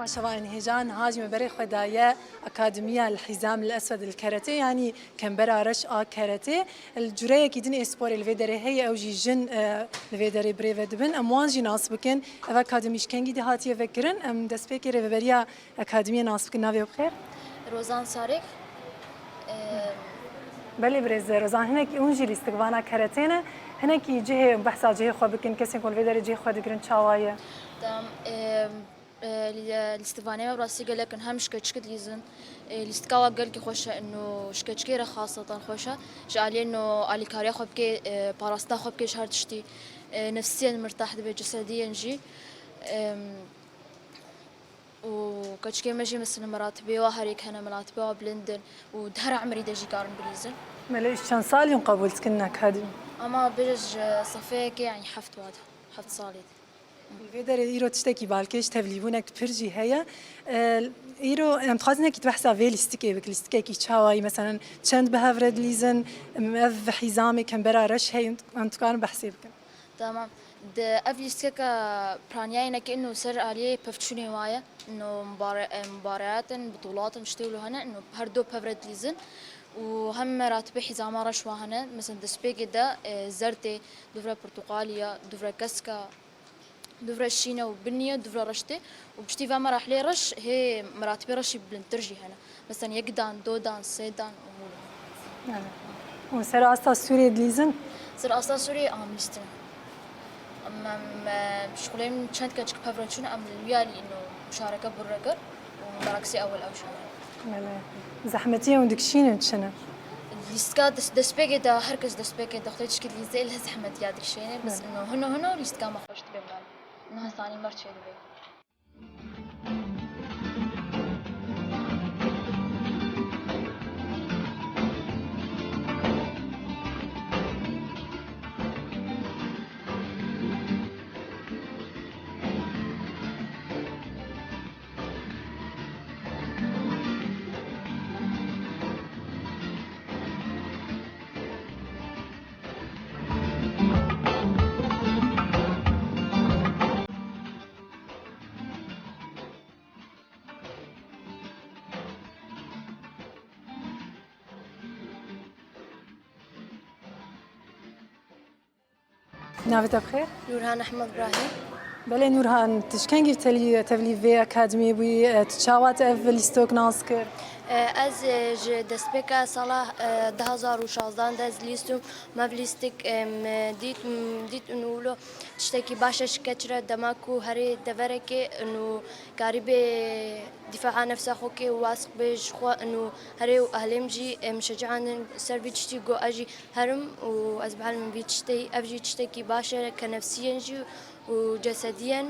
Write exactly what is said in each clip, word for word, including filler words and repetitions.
Şevayên hêja niha jî me berê xwe daye Akademiya El Hizam El Eswed El Kerete, yanî Kembera Reş a Kerete. Li cureyekî din ê sporê li vê derê heye, ew jî jin, e, li vê derê birêve dibin. Em wan jî nas bikin. Ev akademî ji kengî de hatiye vekirin? Em destpêkê rêveberiya akademiyê nas bikin. Navê wê bi xêr? Rozan Sarek. Belê birêz Rozan, hinek hûn jî lîstikvana keretê ne. Hinekî cihê, behsa cihê xwe bikin, kesên ku li vê derê cihê xwe digirin çawa ye? Tamam. E, E, lî-, lîstivanê me bi rastî gelek in, hem ji keçikê dilîzin. E, lîstika wa gelkî xweş e, ino ji keçikê re xaseten xweş e. Ji aliyê ino alîkariya xwe bike, e, parastina xwe bike ji her tiştî. E, nefsiyen mirtah dibe, cesediyen jî. Em, û keçikê me jî mesela meratibê wa herêk hene, meratibê wa bilind in û di her emirî de jî karin bilîzin. Belê ji çend salî hûn qebûl dikin akademî? Ama bêje ji sefeyekê, yanî heft wa de, heft salî de. Li vê derê îro tiştekî balkêş, tevlîbûnek pir jî heye. E, îro em dixwazin hinekî tu behsa vê lîstikê bikin. Lîstikekî çawayî, meselen çend bi hev re dilîzin, em ev hîzamê kembera reş heye, em dikarin behsê bikin. Tamam. Di ev lîstikeke piraniyayê neke ino ser aliyê pevçûnê wa ye. Ino mubare-, e, mubareatin, bitulat in, tiştê wilo hene, ino her du pev re dilîzin. Û hem meratibê hîzama reş wa hene. Mesela destpêkê de, e, zertê, duvre pirtuqalî ya, duvre keska, duvre şîne û binî ye, duvre reştê û piştî ve merahlê reş hê meratibê reşî bilindtir jî hene. Mesela yek dan, do dan, sê dan û hûn. Evet. Û ser asta Sûriyê dilîzin? Ser asta Sûriyê am lîstin. Em, em, e, şixulên çend keçik pevre çûn, em li wî alî ino muşareke burre kir û meraksê ewil ew şûn. Belê. Zehmetiyê hûn dikişînin çi ne? Lîstika des-, destpêkê de, her kes destpêkê de xwedê tişkî lîzê lê zehmetiya dikişîne, bes Evet. ino hino hino lîstika me xweş dibe me. Niha sanî mer çê dibe. Navê te bi xêr? Nurhan Ehmed Brahîm. Belê Nurhan, tu ji kengî telî-, tevlî vê akademiyê bûyî, e, tu çawa te ev lîstok nas kir? E, ez, e, ji destpêka sala, e, du hazar û şazdan de ez lîstim. Me ev lîstik, e, me dît, m-, dît û wilo tiştekî baş e ji keç re, dema ku herê deverekê û karîbê dîfaa nefsa xwe kê û wasq bê ji xwe û herê û ehlêm jî, e, mişeceandin ser vî tiştî got ez jî herim û ez bihelim vî tiştê, ev jî tiştekî baş e, ke nefsî yen jî û cesedî yen.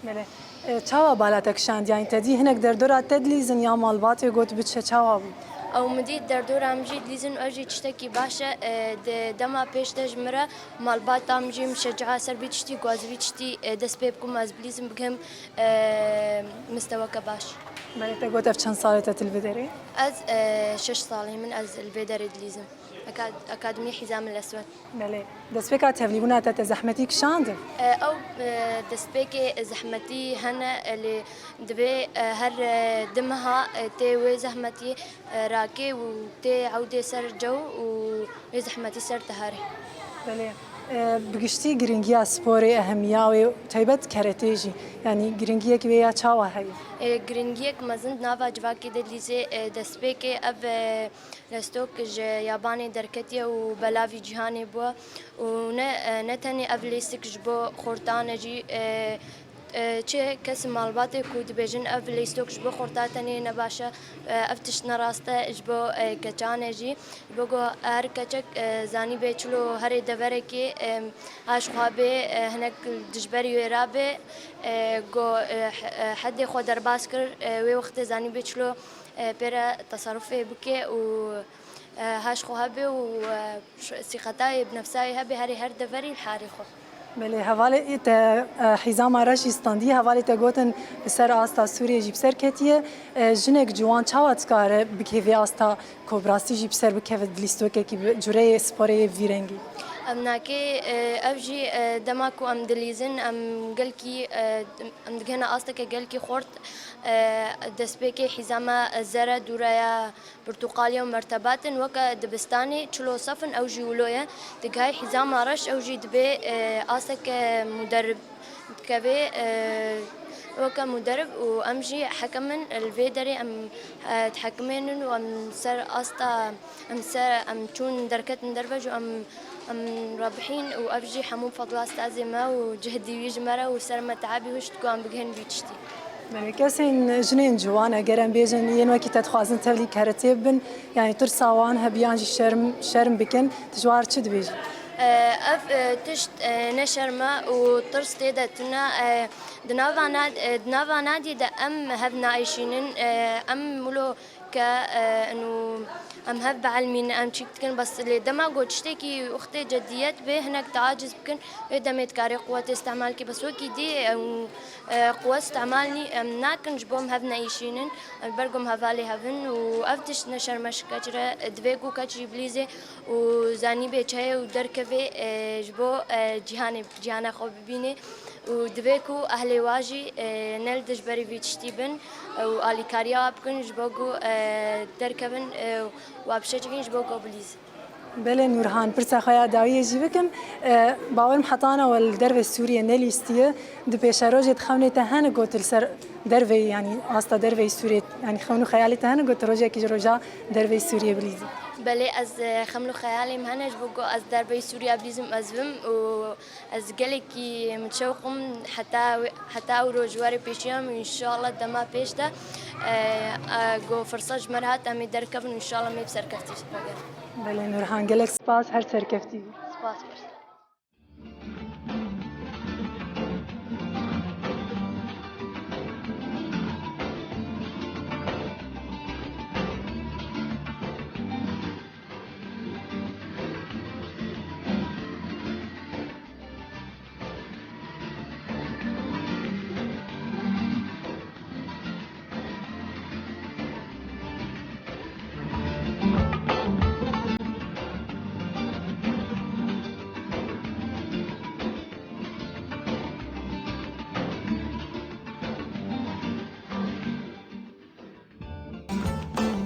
Belê. E, çawa bala te kişand? Yanî te dî hinek derdora te dilîzin ya malbatê got biçe, çawa bû? Ew min dî derdora min jî dilîzin, ev jî tiştekî baş e. E, di dema pêş de ji min re malbata min jî min şecia ser vî tiştî, ku ez vî tiştî, e, dest pê bikim, ez bilîzim bigihim, e, misteweke baş. Belê, te got ev çend salê te tu li vê derê? Ez, e, şeş salê min ez li vê derê dilîzim. Aka-, Akademî Hîzamil Eswed. Belê. Destpêka tevlîbûna te, te zehmetî kişand? E, ew, e, destpêkê zehmetî hene, e, lê divê, e, her, e, du meha, e, tê wê zehmetiyê, e, rakê û tê ewdê ser cew û wê zehmetî ser teherê. Belê. E, bi giştî giringiya sporê, ehemiya wê, taybet keretê jî, yanî giringiyek wê ya çawa heye? E, giringiyek mezin di nava civakê de dilîzê, e, destpêkê ev, e, Lîstok ji yabanê derketiye û belavî cîhanê bûye û ne, ne tenê ev lîstik ji bo xortan e jî, e, e, çi kes malbatê ku dibêjin ev lîstok ji bo xorta tenê ne baş e, e, ev tişt ne rast e, ji bo, e, keçan e jî. Ji bo ku her keçek, e, zanîbê çilo herê deverekê, e, ha ji xwe bê, e, hinek dijberî wê rabê, e, ku, e, he-, e, hedê xwe derbas kir, e, wê wextê zanîbê çilo e, pê re teserufê bike û, e, ha ji xwe hebe û, e, ş-, sîqetayê bi nefsayê hebe herê her deverî li harê xwe. Belê, hevalê te, e, hîzama reş jî standî, hevalê te gotin bi ser asta Sûriyê jî bi ser ketiye. E, jinek ciwan çawa dikare bike vê asta ku bi rastî jî bi ser bikeve di lîstokekî bi cureyê sporê yê bi vî rengî? Em nakê, e, ev jî, e, dema ku em dilîzin, em gelkî, e, em digihine asteke gelkî xort, e, destpêkê hîzama zere dûreya pirtûqalî û mertebat in, weke dibistanê çilo sef in, ew jî wilo ye. Digihayî hîzama reş, ew jî dibê, e, asteke muderib dikevê, e, weke muderib û em jî hekim in, li vê derê em, e, dihekimênin û em ser asta, em ser, em çûn derketin derve jî em, em rabihîn û ev jî hemû fedla stazê me û cihdî wî ji me re û ser me teabî hişt ku em bigihin vî tiştî. Belê, kesên jinên ciwan, eger em bêjin, yên wekî te dixwazin tevlî keretê bibin, yanî tirsa wan hebe yan jî şerm, şerm bikin, tu ji wan re çi dibêjî? E, ev, e, tişt, e, ne şerm e û tirs tê de tune. E, di nava na-, e, di nava nadî de em hev naêşînin, e, em wilo ke, e, inu em hev bielmînin, em çîk dikin, bes lê dema ku tiştekî wextê cediyet bê, hinek te aciz bikin, wê demê dikarê quwetê îstemal kî, bes wekî dî em, e, quwet îstemal nî-, em nakin, ji bo em hev neîşînin, em ber ku em hevalê hev in û ev tişt ne şerm e ji keç re, divê ku keç jî bilîzê û zanîbê çi heye û derkevê, e, ji bo, e, cîhanê, cîhana xwe bibînê û divê ku ehlê wa jî, e, ne li dijberî vî tiştî bin, e, û alîkariya wa bikin ji bo ku, e, derkevin, e, wa bişeçivîn ji bo ku bilîzin. Belê Nûrhan, pirsa xwe ya dawiyê jî bikim. E, bawerim heta ana we li dervê Sûriyê nelîstiye. Di pêşerojê di xewnê te hene got li ser derveyî, yanî asta derveyî Sûriyê, yanî xewn û xeyalê te hene got rojekî ji roja derveyî Sûriyê bilîzî? Belê, ez, e, xewn û xeyalê min hene ji bo ku ez derveyî Sûriya bilîzim, ez bim û ez gelekî min şewq im heta wê, heta ew roj were pêşiya min, înşallah dema pêş de, e, e, ku firset ji me re hat, em ê derkevin û înşallah em ê bi serkeftî vegerin. Belê Nûrhan, gelek spas, her serkeftî. Spas, spas.